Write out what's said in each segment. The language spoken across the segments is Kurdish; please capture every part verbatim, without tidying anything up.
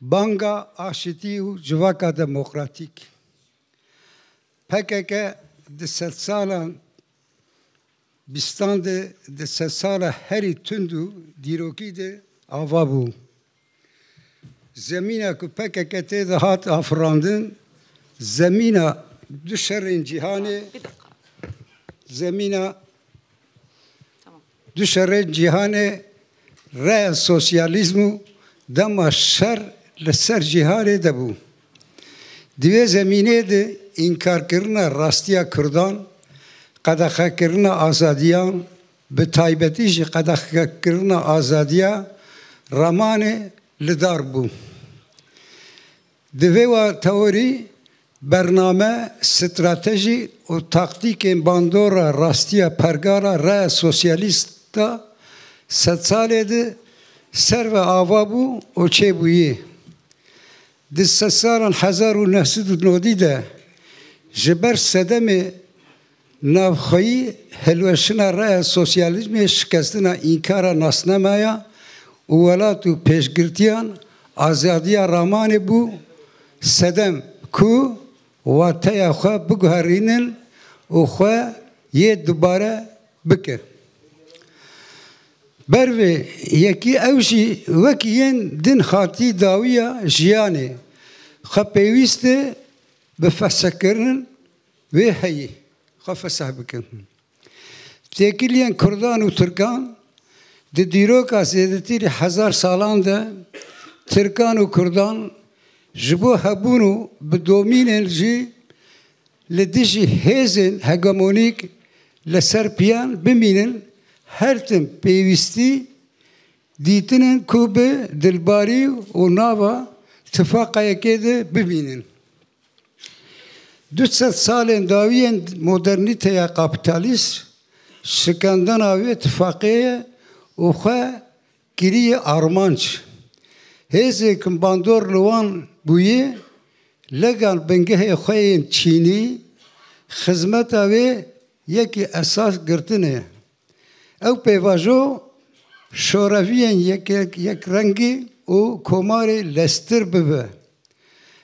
Banga aşitî û civaka demokratîk. P K K di sedsalan bîstan de, di sedsala herî tund û dîrokî de ava bû. Zemîna ku P K K tê de hat afirandin, zemîna du şerên cîhanê, Bir dakika. zemîna Tamam. du şerên cîhanê, reya sosyalîzm û dema şer li ser cîhanê de bû. Di vê zemînê de înkarkirina rastiya Kurdan, qedexekirina azadiyan, bi taybetî jî qedexekirina azadiya Ramanê li dar bû. Di vê wa teorî, bername, stratejî û taktîkên bandora rastiya pergala reya sosyalîst a sedsalê de ser ve ava bû û çêbûyî. Di sedsalan hezar û neh sed û nodî de ji ber sedemê navxweyî hilweşina reya sosyalîzmê, şikestina înkara nasnameya û welat û pêşgirtiyan, azadiya Ramanê bû sedem ku wateya xwe biguherînin û xwe yê dubare bike. Ber vê yekî ew jî wekî yên din hatî dawiya jiyanê xwe pêwîst e bi fesehkirin wê heyî xwe feseh bikin. Têkiliyên Kurdan û Tirkan di dîroka zêdetirî hezar salan de Tirkan û Kurdan ji bo hebûn û bi domînên jî li dijî hêzên hegemonîk li ser piyan bimînin, her tim pêwîstî dîtinin ku bi dilbarî û nava tifaqayekê de bimînin. Du sed salên dawiyên modernîteya kapîtalîst şikandina wê tifaqê ye û xwe kiriye armanc. Hêzên ku bandor li wan bûye, legal bingehê xwe yên çînî, xizmeta wê yekî esas girtine. Ew pêvajo şoreviyên yek, yek, yekrengî û komarê lestir bibe.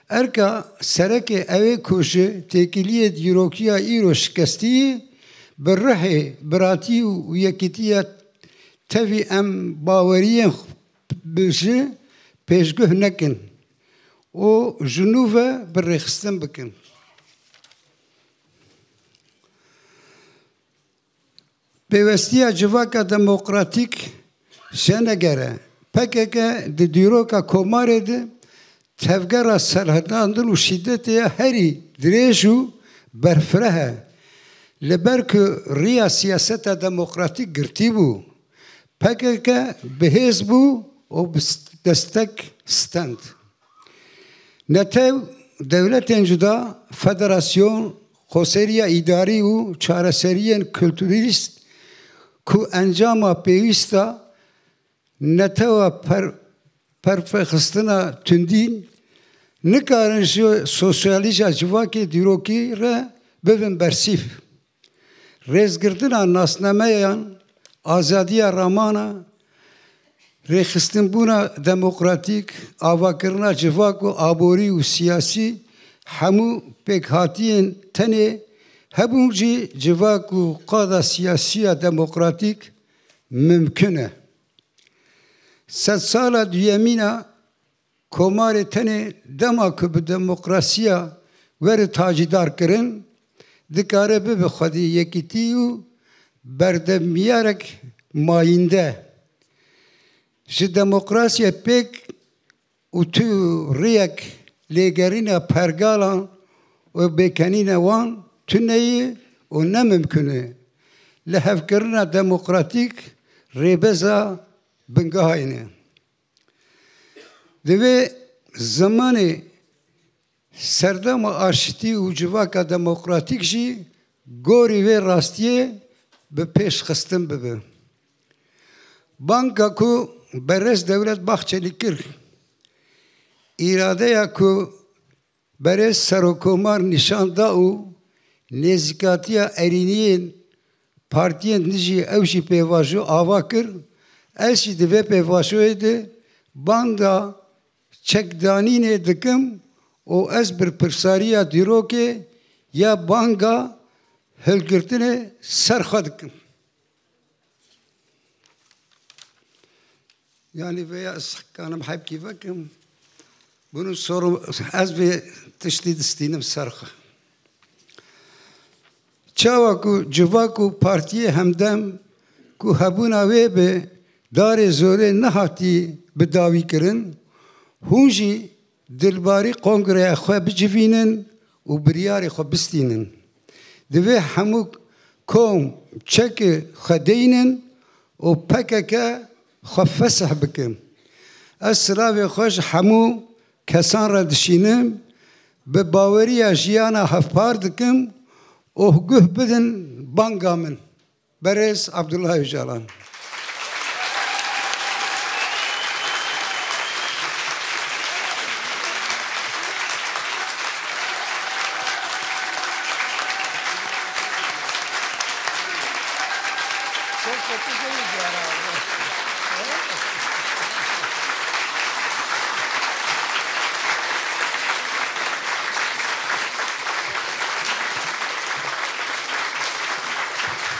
Erka serekê ew ê ku ji têkiliyê dîrokiya îro şikestî yî, bi ruhê biratî û yekîtiya tevî em baweriyên bi jî pêşguh nekin û ji nû ve bi rêxistin bikin. Pêwestiya civaka demokratîk jenegere. P K K di dîroka komarê de tevgera serhildandin û şîdetê ya herî dirêj û berfireh e. Li ber ku riya siyaseta demokratîk girtî bû, P K K bi hêz bû û bi destek stend. Netew, dewletên cuda, federasyon, xoseriya îdarî û çareseriyên kulturîst ku encama pêwîst a netewa per-, perpexistina tundî, nikarin ji sosyalîja civakê dîrokî re bibin bersîv. Rêzgirtina nasnameyan, azadiya ramana, rêxistinbûna demokratîk, avakirina civak û aborî û siyasî, hemû pêkhatiyên tenê hebûn jî civak û qada siyasî ya demokratîk mimkun e. Sedsala duyemîn a komarê tenê dema ku bi demokrasiya were tacîdarkirin, dikare bibe xwedî yekîtî û berdemiyarek mayînde. Ji demokrasiyê pêk û tu rêyek lêgerîna pergalan û bêkenîna wan tune ye û ne mimkun e. Lihevkirina demokratîk rêbeza bingehayî ne. Di vê zimanê serdema aşitî û civaka demokratîk jî gorî vê rastiyê bi pêş xistin bibe. Banga ku berêz Dewlet Bahçelî kir, îradeya ku berêz Serokomar nîşan da û nêzîkatiya erîniyên partiyên din jî ew jî pêvajo ava kir, ez jî di vê pêvajoyê de banga çekdanînê dikim û ez berpirsariya dîrokê ya banga hilgirtinê ser xwe dikim. Yanî vêya ez kanim hepkî vekim. Bunu soru ez vê tiştî distînim ser xwe. Çawa ku civak û partiyê Hemdem ku hebûna wê bi darê zorê nehatî bi dawî kirin, hûn jî dilbarî kongreya xwe bicivînin û biryarê xwe bistînin. Divê hemû kom çekê xwe deynin û P K K xwe fesih bikin. Ez silavê xwe ji hemû kesan re dişînim, bi baweriya jiyana hevpar dikim û guh bidin banga min. Berêz Abdullah Ocalan.